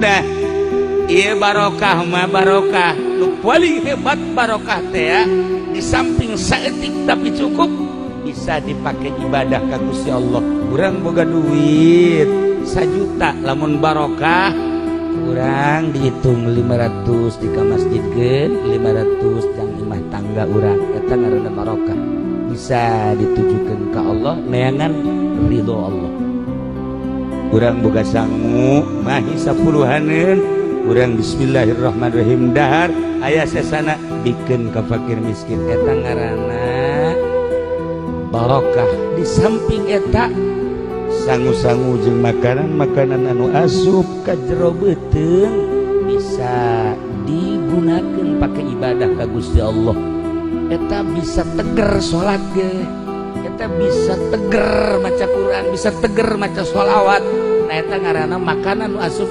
Nah, iya, barokah mah barokah nu paling hebat. Barokah teh ya, di samping saeutik tapi cukup, bisa dipakai ibadah ka Gusti Allah. Urang boga duit 1 juta, lamun barokah kurang dihitung 500 di ka masjidkeun, 500 jang imah tangga urang, eta ngaranna barokah, bisa ditujukan ke Allah, neangan ridho Allah. Urang boga sangu mahi sapuluhaneun, urang bismillahirrahmanirrahim, dahar aya sesana bikeun ka fakir miskin, eta ngaranna barokah. Di samping eta, sangu-sangu jeung makanan-makanan anu asup ka jero beuteung bisa digunakan pakai ibadah ka Gusti Allah. Eta bisa teger salat ge, eta bisa teger maca Quran, bisa teger maca sholawat. Nah, eta ngaranna makanan nu asup.